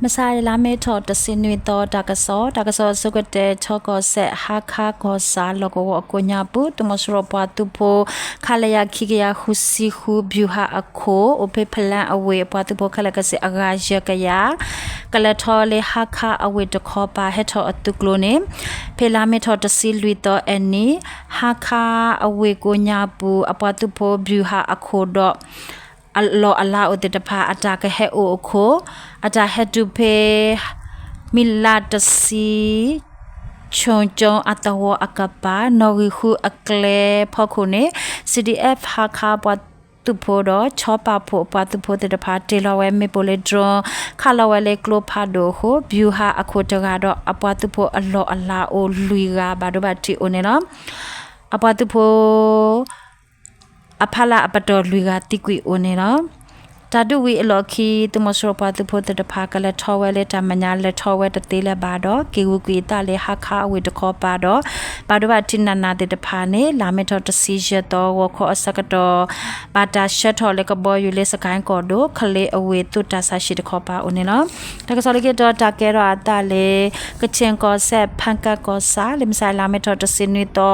မုၢ်ဆါအံၤ လါမ့ၤထီၣ်တဆံနွံသီ တၢ်ကစီၣ်, တၢ်ကစီၣ်အဆိကတၢၢ် ထီကီၢ်စဲၣ် ဟါခါကီၢ်ဆၣ် လီၢ်ကဝီၤအကိးညါပူၤ သုးမီၤစိရိၤပှၤသုးဖိ ခလရ ခံကယၤဃုဆံဃု ဗျူဟာအခိၣ် အိၣ်ဖဲဖလါအဝ့ၢ် အပှၤသုးဖိခဲလၢာ်ကစ့ၢ် အဂၤယဲၢ်ကယၤ ကလဲၤထီၣ်လၢဟါခါအဝ့ၢ်တခီပၤ ဟဲထီၣ်အသုးကျိၤန့ၣ် ဖဲလါမ့ၤထီၣ်တဆံလွံၢ်သီအနံၤ ဟါခါအဝ့ၢ်ကိးညါပူၤ အပှၤသုးဖိ ဗျူဟာအခိၣ်ဒီး အလီၢ်အလၤအိၣ်သ့ၣ်တဖၣ် အတၢ်ကဟဲအိၣ်အခိၣ် အတၢ်ဟဲတုၤဖဲ မံလးတဆံ ဆိကၠိအသဝီအကပၤ နီၣ်ဂံၢ်ဃုအကျဲဖီခိၣ်န့ၣ် CDF ဟါခါပှၤသုးဖိဒီး ခၠီပာ်ဖှိၣ်အပှၤသုးဖိသ့ၣ်တဖၣ် တ့ၢ်လီၤဝဲမ့ၣ်ပိၢ်လၢ drone ခးလီၤဝဲလၢကျိဖးဒိၣ်အဃိ ဗျူဟာအခိၣ်တဂၤဒီး အပှၤသုးဖိအလီၢ်အလၤအိၣ်လွံၢ်ဂၤ ဘၣ်ဒိဘၣ်ထံးအိၣ်န့ၣ်လီၤ. အပှၤသုးဖိ အဖီလာ်အပတီၢ်လွံၢ်ဂၤသံကွံာ်အိၣ်န့ၣ်လီၤ. တၢ်ဒုးဝံၤအလီၢ်ခံ သုးမီၤစိရိၤပှၤသုးဖိသ့ၣ်တဖၣ် ကလဲၤထီၣ်ဝဲလၢတၢ်မဲာ်ညါ လဲၤထီၣ်ဝဲတသ့လၢၤဘၣ်ဒီး က့ၤဂုာ်ကွံာ်အသးလၢဟါခါအဝ့ၢ်တခီပၤဒီး ဘၣ်ဒိဘၣ်ထံးနးနးသ့ၣ်တဖၣ်န့ၣ် လါမ့ၤထီၣ်တဆံယဲၢ်သီ ဂီၤခီအဆၢကတီၢ် ဘၣ်တၢ်ဆှၢထီၣ်လၢကဘီယူၤလၢ စကဲၣ်ကီၢ်ဒိၣ် ကလ့အဝ့ၢ် သုးတၢ်ဆါဟံၣ်တခီပၤအိၣ်န့ၣ်လီၤ. တၢ်ကစီၣ်လၢခံတီၤ တၢ်ကဲထီၣ်အသးလၢ ကခ့ၣ်ကီၢ်စဲၣ် ဖၣ်ကၣ်ကီၢ်ဆၣ် လၢမုၢ်ဆါအံၤ လါမ့ၤထီၣ်တဆံနွံသီ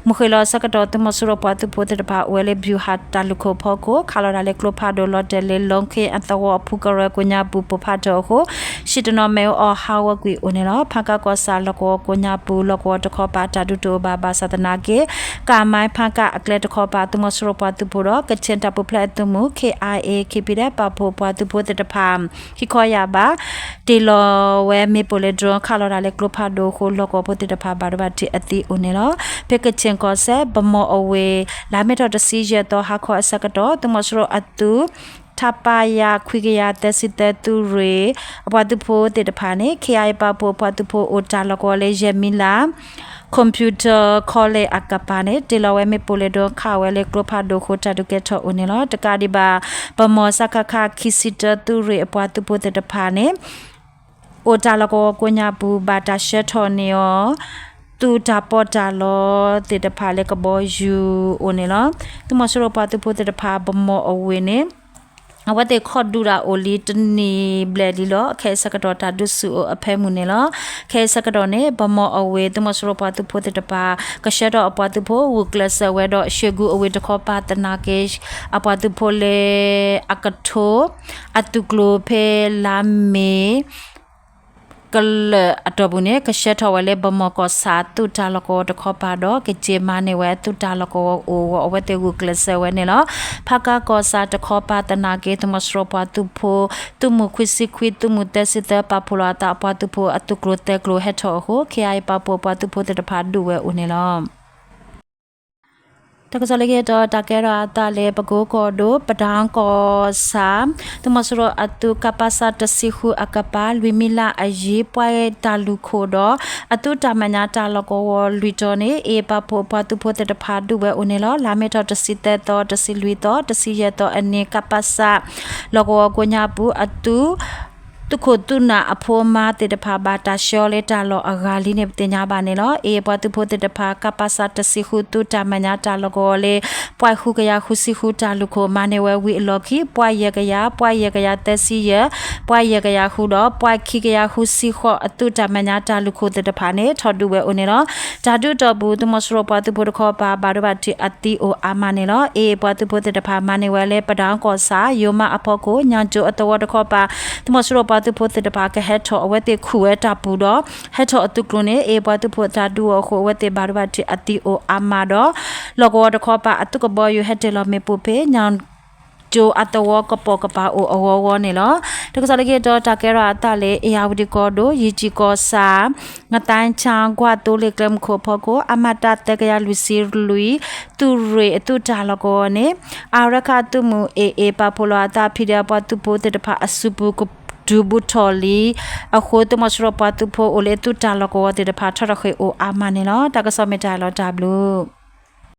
မုၢ်ဃ့ၢ်လီၤအဆၢကတီၢ် သုးမီၤစိရိၤပှၤသုးဖိသ့ၣ်တဖၣ် အိၣ်ဝဲလၢ ဗျူဟာ တၢ်လုၢ်ခိၣ်ဖီခိၣ် ခးလီၤတၢ်လၢကျိဖးဒိၣ် လီၤတဲာ်လၢ လီခ့ၣ်အသဝီအဖုကရၢကိးညါပူၤ ပိၢ်ဖးထၢၣ်အဃိ ဟံၣ်တနီၤမ့ၣ်အူအီၣ်ဟးဂီၤကွံာ်အိၣ်န့ၣ်လီၤ. ဖၣ်ကၣ်ကီၢ်ဆၣ် လီၢ်ကဝီၤကိးညါပူၤ လီၢ်ကဝီၤတခီပၤ တၢ်ဒုးတအိၣ်ဘၣ် ဘၣ်ဆၣ်သနာ်က့ ကၣ်မါဖၣ်ကၣ်အကျဲတခီပၤ သုးမီၤစိရိၤပှၤသုးဖိဒီး ကခ့ၣ်တၢ်ပူၤဖျဲးအသုးမုၢ် KIA KPDF ပာ်ဖှိၣ်ပှၤသုးဖိသ့ၣ်တဖၣ် ခံခီယၢ်ဘး တ့ၢ်လီၤဝဲမ့ၣ်ပိၢ်လၢ drone ခးလီၤတၢ်လၢကျိဖးဒိၣ်အဃိ လီၢ်ကဝီၤဖိသ့ၣ်တဖၣ် ဘၣ်ဒိဘၣ်ထံးအသံအိၣ်န့ၣ်လီၤ. ဖဲကခ့ၣ်ကီၢ်စဲၣ် ဗန်းမော်အဝ့ၢ် လါမ့ၤထီၣ်တဆံယဲၢ်သီ ဟါခီအဆၢကတီၢ် သုးမီၤစိရိၤအသုး ထၣ်ပၣ်ယၣ် ခွံကယၤသၢဆံသၢ သုးရ့ၣ် အပှၤသုးဖိသ့ၣ်တဖၣ်န့ၣ် KIA ပာ်ဖှိၣ်အပှၤသုးဖိအိၣ်တၢ်လီၢ်ကဝီၤလၢ ယဲၢ်မံလး computer college အကပၤန့ၣ် တ့ၢ်လီၤဝဲမ့ၣ်ပိၢ်လၢ drone ခးဝဲလၢကျိဖးဒိၣ်အဃိ တၢ်ဒုးကဲထီၣ်အိၣ်န့ၣ်လီၤ. တကးဒံးဘၣ် ဗန်းမော် စကခ ခံဆံတၢ သုးရ့ၣ်အပှၤသုးဖိသ့ၣ်တဖၣ်န့ၣ် အိၣ်တၢ်လီၢ်ကဝီၤကိးညါပူၤ ဘၣ်တၢ်ဆှၢထီၣ်န့ၢ်အီၤ သုးတၢ်ပီးတၢ်လီသ့ၣ်တဖၣ်လၢကဘီယူၤအိၣ်န့ၣ်လီၤ. သုးမီၤစိရိၤပှၤသုးဖိသ့ၣ်တဖၣ် ဗန်းမော်အဝ့ၢ်န့ၣ် အဝဲသ့ၣ်ခီၣ်ဒုးတၢ်အိၣ်လံတနံၣ်ဘျဲၣ်လံလီၤ. ခဲအံၤဆၢကတီၢ်တၢ်ဒုးဆူၣ်အိၣ်အဖၢမုၢ်န့ၣ်လီၤ. ခဲအံၤဆၢကတီၢ်န့ၣ် ဗန်းမော်အဝ့ၢ် သုးမီၤစိရိၤပှၤသုးဖိသ့ၣ်တဖၣ် ကဆှၢထီၣ်အပှၤသုးဖိ ဂုာ်ကျဲးစၢးဝဲဒီး ရွှေကူ အဝ့ၢ်တခီပၤသနာ်က့ အပှၤသုးဖိလၢ အကထိ အသုးကျိၤဖဲလါမ့ၤ ကလၢာ်အတီၢ်ပူၤန့ၣ် ကဆှၢထီၣ်ဝဲလၢ ဗန်းမော် ကီၢ်ဆၣ်သုးတၢ်လီၢ်ကဝီၤတခီပၤဒီး ကက့ၤမၤန့ၢ်ဝဲသုးတၢ်လီၢ်ကဝီၤအိၣ်အဂီၢ် အဝဲသ့ၣ်ဂုာ်ကျဲးစၢးဝဲန့ၣ်လီၤ. ဖၣ်ကၣ်ကီၢ်ဆၣ်တခီပၤသနာ်က့ သုးမီၤစိရိၤပှၤသုးဖိ သုးမုၢ်ခွံဆံခွံ သုးမုၢ်သၢဆံသၢ ပာ်ဖှိၣ်လီၤအသးအပှၤသုးဖိအသုးကျိၤသၢကျိၤဟဲထီၣ်အဃိ KIA ပာ်ဖှိၣ်အပှၤသုးဖိသ့ၣ်တဖၣ်ဒုးဝဲအိၣ်န့ၣ်လီၤ. တၢ်ကစီၣ်လၢခံတီၤ တၢ်ကဲထီၣ်အသးလၢ ပကိကီၢ်ဒိၣ် ပဒၣ်ကီၢ်ဆၣ် သုးမီၤစိရိၤအသုး ကပစ တဆံဃုအကပၤ လွံၢ်မံလးအယံၤ ပှၤတၢ်လုၢ်ခိၣ်ဒီး အသုးတၢ်မဲာ်ညါတၢ်လီၢ်ကဝီၤလွံၢ်တီၤန့ၣ် အ့ၣ် ပာ်ဖှိၣ်အပှၤသုးဖိသ့ၣ်တဖၣ်ဒုးဝဲအိၣ်န့ၣ်လီၤ. လါမ့ၤထီၣ်တဆံသၢသီ တဆံလွံၢ်သီ တဆံယဲၢ်သီအနံၤ ကပစ လီၢ်ကဝီၤကိးညါပူၤ အသုး သုးခိၣ်သုးနၢ်အဖိအမါသ့ၣ်တဖၣ် ဘၣ်တၢ်ဆှၢလၢတၢ်လီၢ်အဂၤလံန့ၣ် ပသ့ၣ်ညါဘၣ်န့ၣ်လီၤ. အ့ၣ် ပှၤသုးဖိသ့ၣ်တဖၣ် ကပစ တဆံဃု သုးတၢ်မဲာ်ညါတၢ်လီၢ်ကဝီၤလၢ ပှၤဃုကယၤဃုဆံဃုတၢ်လုၢ်ခိၣ်မၤန့ၢ်ဝဲဝံၤအလီၢ်ခံ ပှၤယဲၢ်ကယၤ ပှၤယဲၢ်ကယၤသၢဆံယဲၢ် ပှၤယဲၢ်ကယၤဃုဒီး ပှၤခံကယၤဃုဆံဃိးအသုးတၢ်မဲာ်ညါတၢ်လုၢ်ခိၣ်သ့ၣ်တဖၣ်န့ၣ် ထီၣ်ဒုးဝဲအိၣ်န့ၣ်လီၤ. တၢ်ဒုးအတီၢ်ပူၤ သုးမီၤစိရိၤပှၤသုးဖိတခီပၤ ဘၣ်ဒိဘၣ်ထံးအသံအိၣ်အါမးန့ၣ်လီၤ. အ့ၣ် ပှၤသုးဖိသ့ၣ်တဖၣ် မၤန့ၢ်ဝဲလၢ ပဒၣ်ကီၢ်ဆၣ် ယိၤမးအဖီခိၣ် ညၣ်ကၠိအသဝီတခီပၤ သုးမီၤစိရိၤပှၤသုးဖိသ့ၣ်တဖၣ် ကဟဲထီၣ် အဝဲသ့ၣ်ခူၣ်ဝဲတၢ်ပူၤဒီး ဟဲထီၣ်အသုးကျိၤန့ၣ် အ့ၣ် ပှၤသုးဖိတၢ်ဒုးအီၤအဃိ အဝဲသ့ၣ်ဘၣ်ဒိဘၣ်ထံးအသံအိၣ်အါမးဒီး လီၢ်ကဝီၤတခီပၤ အသုးကဘီယူၤဟဲတ့ၢ်လီၤမ့ၣ်ပိၢ်ဖဲ ညၣ်ကၠိအသဝီကပိာ်ကပၤအိၣ်အဂီၢ်ဂီၢ်န့ၣ်လီၤ. တၢ်ကစီၣ်လၢခံတီၤ တၢ်ကဲထီၣ်အသးလၢ အ့ၣ်ယၣ်ဝတံၣ်ကီၢ်ဒိၣ် ယံၣ်ကၠံၣ်ကီၢ်ဆၣ် ငသဲၣ်ဆၣ် ကွၢ်သိလ့ၣ်ကျဲမုၢ်ခိၣ်အဖီခိၣ် အမတ သၢကယၤလွံၢ်ဆံလွံၢ် သုးရ့ၣ်အသုးတၢ်လီၢ်ကဝီၤန့ၣ် အါရခၣ်သုးမုၢ် အ့ၣ်အ့ၣ် ပာ်ဖှိၣ်လီၤအသး ဖံးဒဲး အပှၤသုးဖိသ့ၣ်တဖၣ်အစုပူၤ ကတုၤဘူးထီၣ်လံအဃိ သုးမီၤစိရိၤပှၤသုးဖိအိၣ်လၢအသုးတၢ်လီၢ်ကဝီၤသ့ၣ်တဖၣ် ထီၣ်ထီၣ်ဃ့ၢ်အိၣ်အါမးန့ၣ်လီၤ. တၢ်ကစီၣ်မ့ၢ်တၢ်လီၤတၢ်ဘျုး